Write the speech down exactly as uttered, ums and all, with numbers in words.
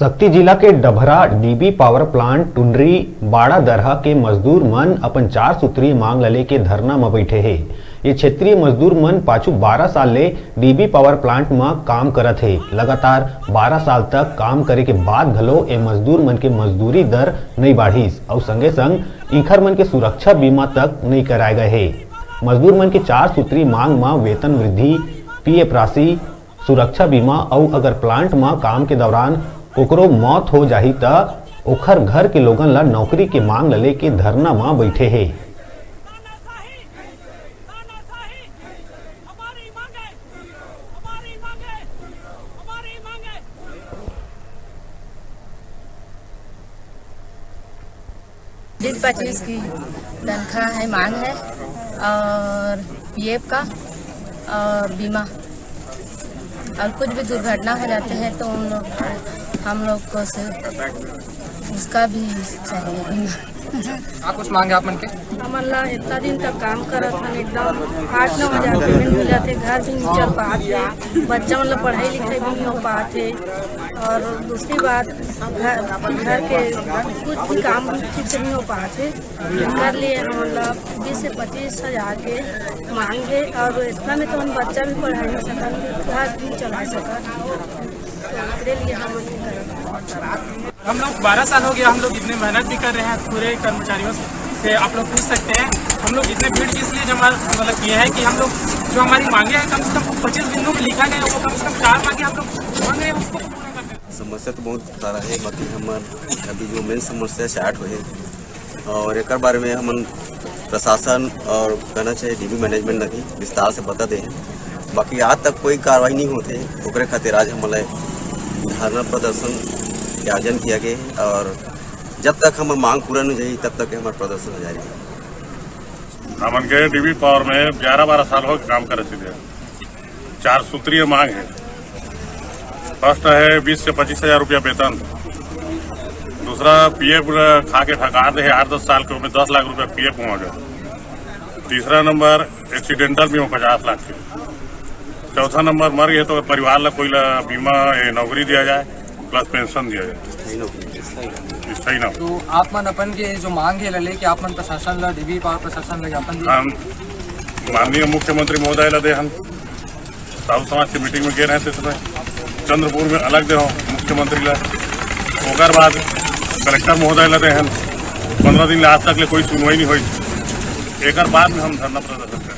सक्ती जिला के Dabhra dB power plant Tundri बाड़ा दरहा के मजदूर मन अपन चार सूत्रीय मांग ल लेके धरना म बइठे हे। ये क्षेत्रीय मजदूर मन पाछू बारह साल ले डीबी पावर प्लांट म काम करत हे। लगातार बारह साल तक काम करे के बाद घलो ए मजदूर मन के मजदूरी दर नइ बाढ़िस अउ संगे संग इंखर मन के सुरक्षा बीमा तक नइ कराए गए हे। मजदूर मन के चार सूत्री मांग म वेतन वृद्धि, पीएफ राशि, सुरक्षा बीमा अउ अगर प्लांट म काम के दौरान कोकरो मौत हो जाही, त ओखर घर के लोगन ल नौकरी के मांग ल लेके धरना म बइठे हे। बीस पच्चीस की तनख्वाह है, मांग है, और पीएफ का, और बीमा, और कुछ भी दुर्घटना हो जाते हैं तो उन लोग, हम लोग को से उसका भी चाहिए बीमा। का कुछ मांग है आप मन के? हमन ला इतना दिन तक काम करत हन, एकदम आठ नौ हजार पेमेंट मिलत हे, घर भी नहीं चल पात हे, बच्चा मन ला पढ़ाई लिखाई भी नहीं हो पात हे, और दूसरी बात घर, घर के कुछ भी काम ठीक से नहीं हो पात हे। एकर लिए हमन ला बीस से पच्चीस हजार के मांग हे, और इतना में तो हम बच्चा भी पढ़ाई नहीं सकन, घर भी चला सकन, तो एकरे लिए हमन ये करत हन। हम लोग बारह साल हो गया, हम लोग इतने मेहनत भी कर रहे हैं पूरे कर्मचारियों से, आप लोग पूछ सकते हैं। हम लोग इतने भीड़ किस लिए जमा, मतलब, किए हैं कि हम लोग जो हमारी मांगे हैं, कम से कम पच्चीस दिनों में लिखा गया, वो कम से कम चार मांगे हम लोग मांग रहे हैं, उसको तो पूरा करना है। समस्या तो बहुत सारा है, बाकी हमर अभी जो मेन समस्या स्टार्ट हुए है और एकर बारे में हमन प्रशासन और कहना चाहिए डीबी मैनेजमेंट ला भी विस्तार से बता दे हैं, बाकी आज तक कोई कार्रवाई नहीं होते, ओकरे खातिर आज हमन ला धरना प्रदर्शन के आयोजन किया गया है और जब तक हमर मांग पूरा नहीं जाही तब तक हमर प्रदर्शन जारी है। हमन के डीबी पावर में ग्यारह बारह साल हो गए काम करे सीधे। चार सूत्रीय मांग है। फर्स्ट है बीस से पच्चीस हजार रुपया वेतन, दूसरा पीएफ खा के ठकार दे है, आठ दस साल के, ओमे दस लाख रुपया पीएफ मांगे। तीसरा नंबर एक्सीडेंटल बीमा पचास लाख के। चौथा नंबर मर गए तो परिवार ला कोई ला बीमा, ए, नौकरी दिया जाए, प्लस पेंशन दिया जाए। स्थायी नौकरी। स्थायी नौकरी। तो आप मन अपन के जो मांग है ला लेके आप मन प्रशासन ला, डीबी पावर प्रशासन ला ज्ञापन दिए? हम माननीय मुख्यमंत्री महोदय ला दे हन, साहू समाज के मीटिंग में गए रहे थे, इसमें चंद्रपुर में अलग दे हो मुख्यमंत्री ला, ओकर बाद कलेक्टर महोदय ला दे हन। पंद्रह दिन ले आज तक ले कोई सुनवाई नहीं हुई, एकर बाद में हम धरना प्रदर्शन करें।